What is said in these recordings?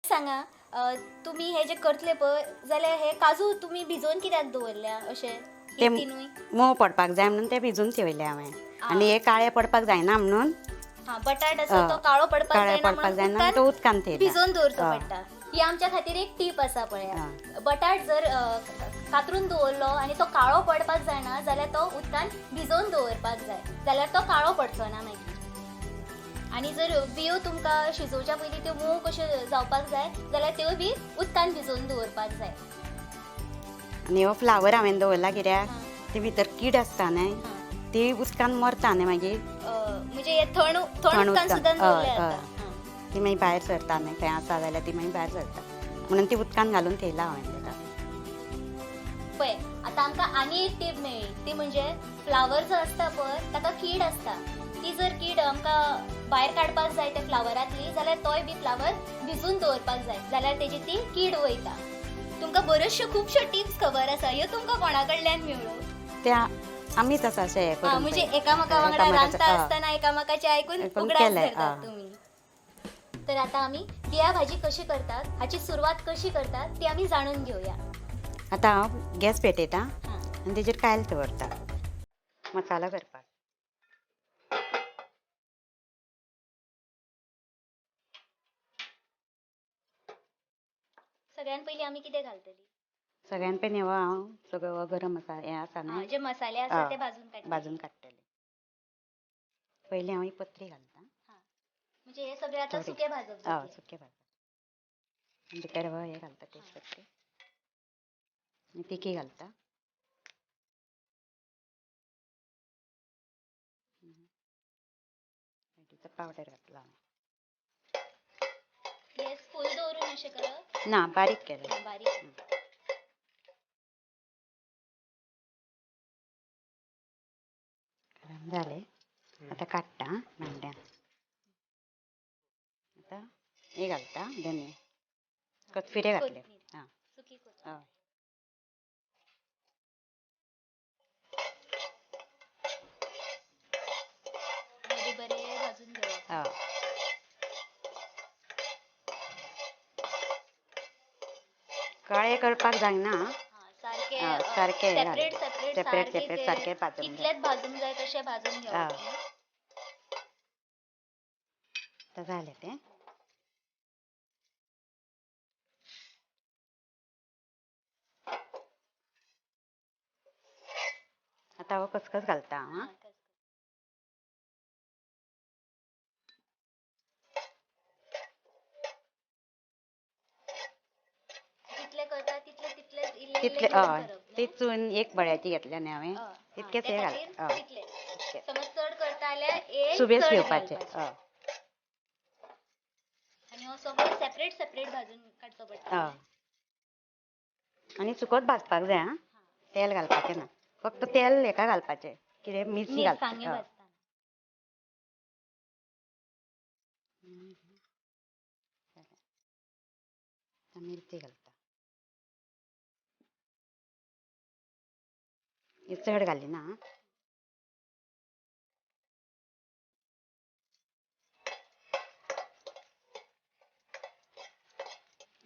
सांगा, तुमी हे जे करतले पळय जाल्यार हे काजू तुमी भिजोवन कित्याक दवरल्या अशे? ते तिनूय मोव पडपाक जाय म्हणून ते भिजून ठेवले हांवें. आनी हे काळे पडपाक जायना म्हणून, बटाट आसा तो काळो पडपाक काळे जायना पडपाक म्हणून जायना तो उदकान थेयला, भिजोवन दवरचो पडटा. ही आमच्या खातीर एक टीप आसा पळया. बटाट जर कातरून दवरलो आनी तो काळो पडपाक जायना जाल्यार तो उदकान भिजोवन दवरपाक जाय, जाल्यार तो काळो पडचो ना मागीर. आनी जर बियो तुमकां शिजोवच्या पयलीं त्यो मोव कश्यो जावपाक जाय जाल्यार त्यो बी उदकान भिजोवन दवरपाक जाय. आनी हो फ्लावर हांवें दवरला कित्याक ती भितर कीड आसता न्हय, ती उदकान मरता न्हय मागीर. म्हणजे हे थंड थंड उदकान सुद्दां दवरल्यार जाता. ती मागीर भायर सरता न्हय, खंय आसा जाल्यार ती मागीर भायर सरता म्हणून ती उदकान घालून थेयला हांवें ताका. पळय आतां आमकां आनी एक टीप मेळ्ळी, ती म्हणजे फ्लावर जो आसता पळय ताका कीड आसता, ती जर कीड आमकां भायर काडपाक जाय त्या फ्लावरांतली जाल्यार तोय बी फ्लावर भिजून दवरपाक जाय, जाल्यार तेजी ती कीड वयता. तुमकां बऱ्योचश्यो खुबश्यो टिप्स खबर आसा, ह्यो तुमकां कोणा कडल्यान मेळ्ळ्यो? त्या आमीच आसा अशें हें करून म्हणजे एकामेका वांगडा रांदता आसतना एकामेकाचें आयकून उगडास करतात तुमी. तर आतां आमी बिया भाजी कशी करतात हाची सुरवात कशी करतात ती आमी जाणून घेवया. आतां हांव गॅस पेटयता आनी तेजेर कायल दवरता मसालो करपाक. सगळ्यान पयलीं आमी कितें घालतली? सगळ्यान पयलीं हो हांव सगळो गरम मसालो हें आसा न्हय, जे मसाले आसा ते भाजून काडटले. भाजून काडटले. पयलीं हांव ही पत्री घालता. म्हणजे हे सगळे आतां सुके भाजप? हय, सुके भाजप. भितर हो हें घालता तेजपत्ते आनी तिखी घालता. हळदीचो पावडर घातला हांवें. गॅस फूल दवरून अशें करप ना, बारीक केलें. बारीक. गरम जालें आतां काडटा भांड्यान. आतां हें घालता धनिया, कोथमिरे घातले. हां, हय. बरें भाजून घेवप. हय. काळे करपाक जायना, सारके सारके सेपरेट सेपरेट सेपरेट सेपरेट सारके भाजूंक जाय, कितलेच भाजूंक जाय तशें भाजून घेवप. आतां जालें तें. आतां हांव खसखस घालता. हां, तितले हय, ती चून एक बड्याची घेतल्या न्ही हांवें, तितकेच हे घाल. हय, समज चड करता जाल्यार सुबेज घेवपाचें. हय, आनी हो सगळो सेपरेट सेपरेट भाजून काडचो पडटा. हय, आनी सुकोच भाजपाक जाय. आं, तेल घालपाचें ना, फक्त तेल हेका घालपाचें, कितें मिरची घालपाचें. मिरची घालता, चड घाली ना.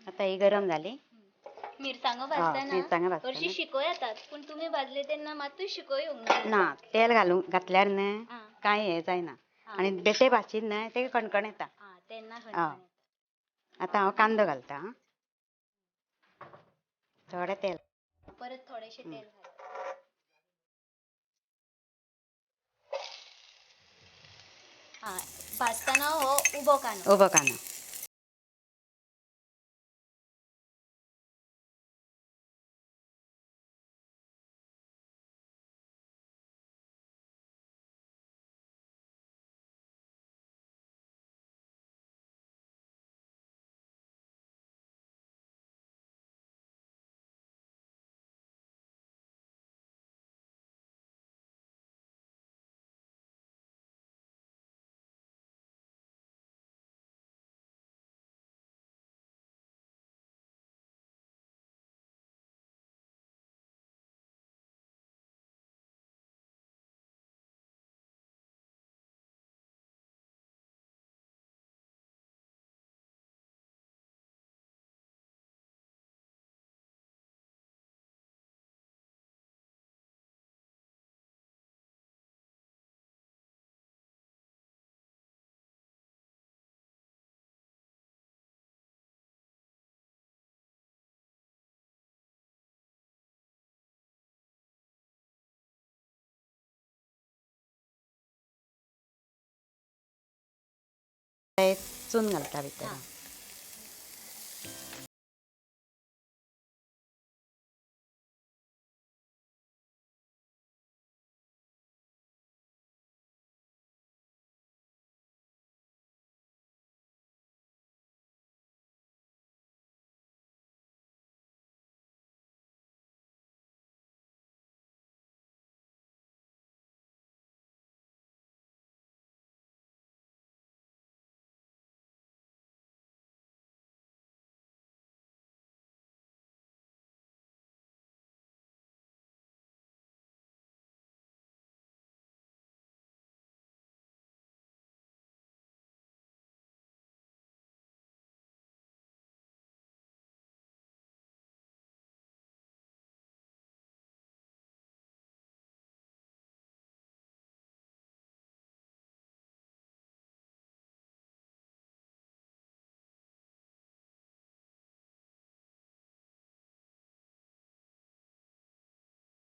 आतां ही गरम जाली. मिरसांगो भाजतना हरशीं शिको येतात, पूण तुमी भाजले तेन्ना मातूय शिको येवंक ना. तेल घालून घातल्यार न्हय कांय हें जायना, आनी बेठे भाजशीत न्हय ते कणकण येता. तेन्ना आतां हांव कांदो घालता, थोडें तेल, परत थोडेशें तेल घाल. भाजतना हो उबो कांदो, उबो कांदो. चून घालता भितर. हा.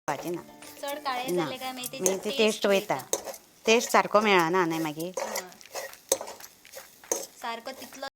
भाजी ना. चड काळे ना. जाले काय मागीर मागीर तेची ती टेस्ट वयता, टेस्ट सारको मेळना न्हय मागीर. हय. सारको तितलो.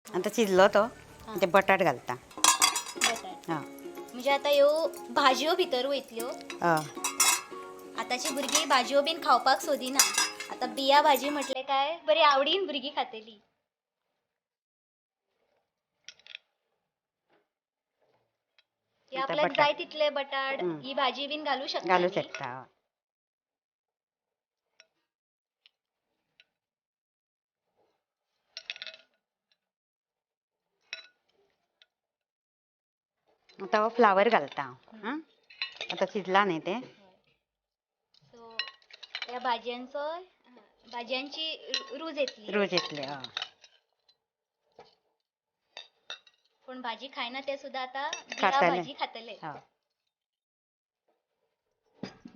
आतां शिजलो तो, हा. ते बटाट घालता. बटाट. हय. म्हणजे आतां ह्यो भाजयो भितर वयतल्यो. हय. आतांची भुरगीं भाजयो बीन खावपाक सोदिना. आतां बिया भाजी म्हटलें काय बरी आवडीन भुरगीं खातलीं. हे आतां आपल्याक बटाट. जाय तितले बटाट, हम्म. ही भाजी बीन घालू शकता घालू न्ही? शकता, हय. आतां हो फ्लावर घालता हांव. आं, आतां शिजला न्ही तें. सो ह्या भाजयांचो, भाजयांची रूच येतली. रूच येतली, हय. कोण भाजी खायना ते सुद्दां आतां बिया खातले. भाजी खातले. हय,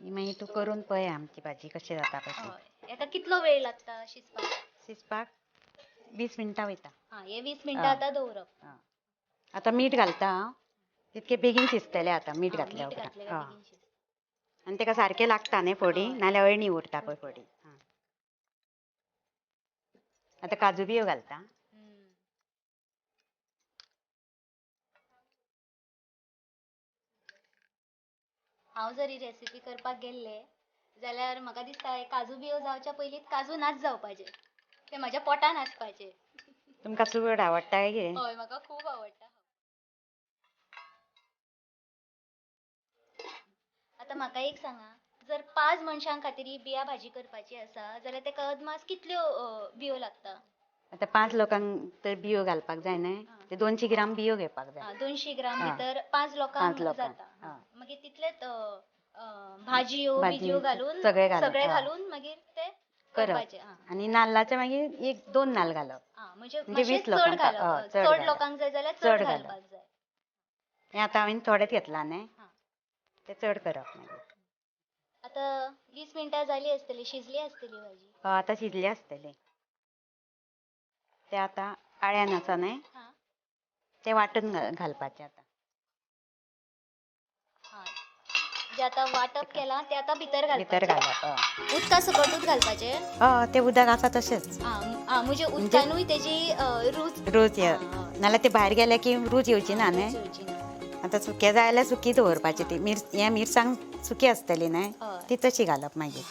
ही मागीर तूं करून पळय आमची भाजी कशी जाता पळय ती. हय, हेका कितलो वेळ लागता शिजपाक? शिजपाक 20 मिनटां वयता. हा, हे 20 मिनटां हय. आतां दवरप. हय, आतां मीठ घालता हांव, तितकें बेगीन शिजतलें आतां मीठ हा, घातल्या मीठ उपरांत. घातलें काय हय. बेगीन शिजता. आनी तेका सारकें लागता न्ही फोडी, हय. नाल्यार अळणी उरता पळय फोडी. आतां काजू बियो घालता. हम्म. हांव जर ही रेसिपी करपाक गेल्लें जाल्यार म्हाका दिसता हे काजू बियो जावच्या पयलींच काजू नाच जावपाचे, ते म्हाज्या पोटान आसपाचे. तुमकां चड आवडटा काय कितें? हय, म्हाका खूब आवडटा. आतां म्हाका एक सांगा, जर 5 मनशां खातीर ही बिया भाजी करपाची आसा जाल्यार तेका अदमास कितल्यो बियो लागता? आतां 5 लोकांक तर बियो घालपाक जाय न्हय, ते 200 ग्राम बियो घेवपाक जाय. 200 ग्राम हा. भितर 5 लोकांक 5 लोकांक जाता. हा. मागीर तितलेच भाजयो भाजी, बिजयो घालून सगळें घालून, सगळें हय. घालून मागीर ते करप. करपाचें. हा. आनी नाल्लाचे मागीर 1-2 नाल्ल घालप. हा, म्हणजे म्हणजे मातशें 20 चड लोकांक, घालप. हय, चड चड घालप. लोकांक जाय जाल्यार चड चड घालप. घालपाक जाय. हें आतां हांवें थोडेंच घेतलां न्हय, हा. तें चड करप मागीर. आतां 20 मिनटां जाली आसतली, शिजली आसतली भाजी. हय, आतां शिजली आसतली. ते आतां आळ्यान आसा न्हय, हा. ते वांटून घालपाचें आतां. हा, जे आतां वांटप केलां तें आतां भितर भितर घालपाचें. घालप, हय. उदका सकटूच घालपाचें? हय, तें उदक आसा तशेंच. आ, आ, म्हणजे उदकानूय तेजी रूच रूच हा, हय. नाल्यार ते भायर गेले की रूच येवची ना रूच न्हय. येवची ना. आतां सुकें जाय जाल्यार सुकी दवरपाची ती हें मिरसांग सुकी आसतली न्हय, हय. ती तशी घालप मागीर.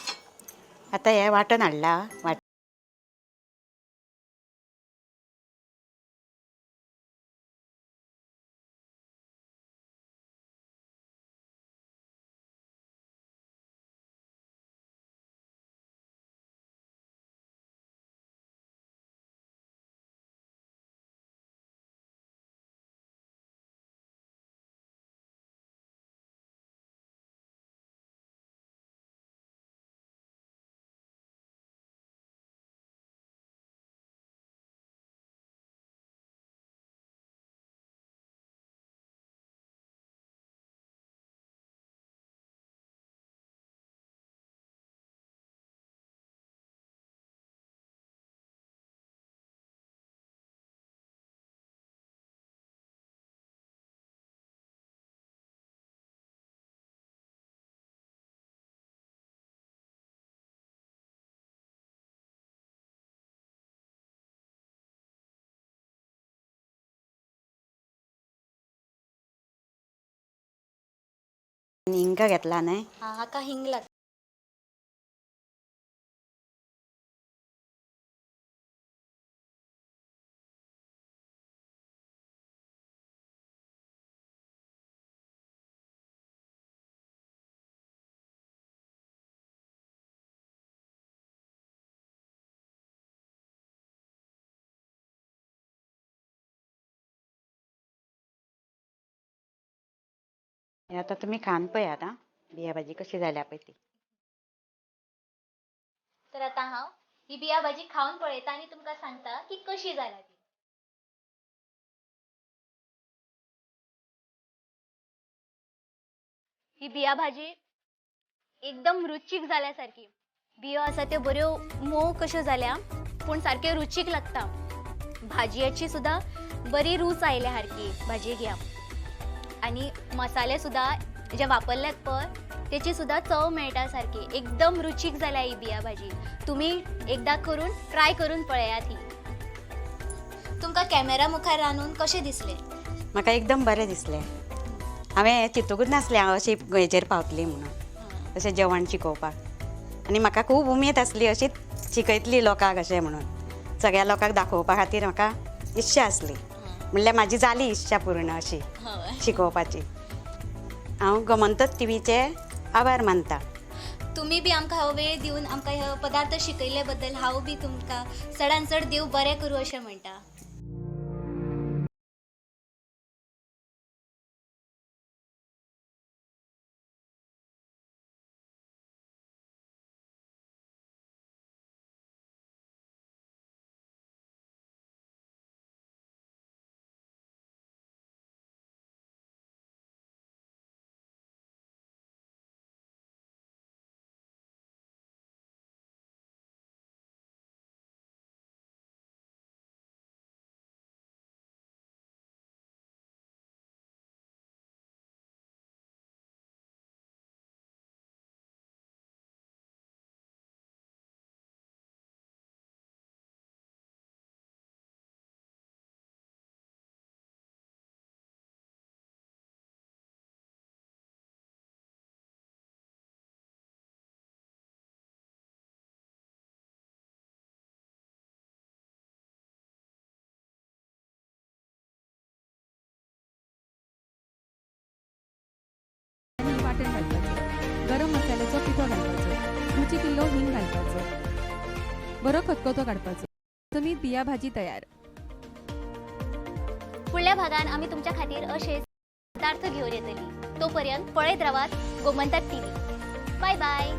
आतां हें वांटण हाडलां वाट हिंग घेतला न्हय. हा, हाका हिंग लागता. हें आतां तुमी खावन पळयात आं, बिया भाजी कशी जाल्या पळय ती. तर आतां हांव ही बिया भाजी खावन पळयता आनी तुमकां सांगता की कशी जाल्या ती. ही बिया भाजी एकदम रुचीक जाल्या सारकी. बियो आसा त्यो बऱ्यो मोव कश्यो जाल्या, पूण सारक्यो रुचीक लागता. भाजयेची सुद्दां बरी रूच आयल्या सारकी भाजयेक ह्या. आनी मसाले सुद्दां जे वापरल्यात पळय तेची सुद्दां चव मेळटा सारकी. एकदम रुचीक जाल्या ही बिया भाजी. तुमी एकदां करून ट्राय करून पळयात ही. तुमकां कॅमेरा मुखार रांदून कशें दिसलें? म्हाका एकदम बरें दिसलें. हांवें हें चिंतूकच नासलें हांव अशी हेजेर पावतली म्हणून, अशें जेवण शिकोवपाक. आनी म्हाका खूब उमेद आसली अशीच शिकयतली लोकांक अशें म्हणून, सगळ्या लोकांक दाखोवपा खातीर म्हाका इत्सा आसली. म्हणल्यार म्हाजी जाली इत्सा पूर्ण अशी शिकोवपाची. हांव गोमंतक टिवीचे आभार मानता. तुमी बी आमकां हो वेळ दिवन आमकां हो पदार्थ शिकयल्ले बद्दल हांव बी तुमकां चडान चड देव बरें करूं अशें म्हणटा. वाटण घालपाचो, गरम मसाल्याचो पिठो घालपाचो, रुचीक इल्लो हिंग घालपाचो, बरो खतखतो काडपाचो. तुमी बिया भाजी तयार. फुडल्या भागान आमी तुमच्या खातीर अशेच पदार्थ घेवन येतली. तो पर्यंत पळयत रावात गोमंतक टीव्ही. बाय बाय.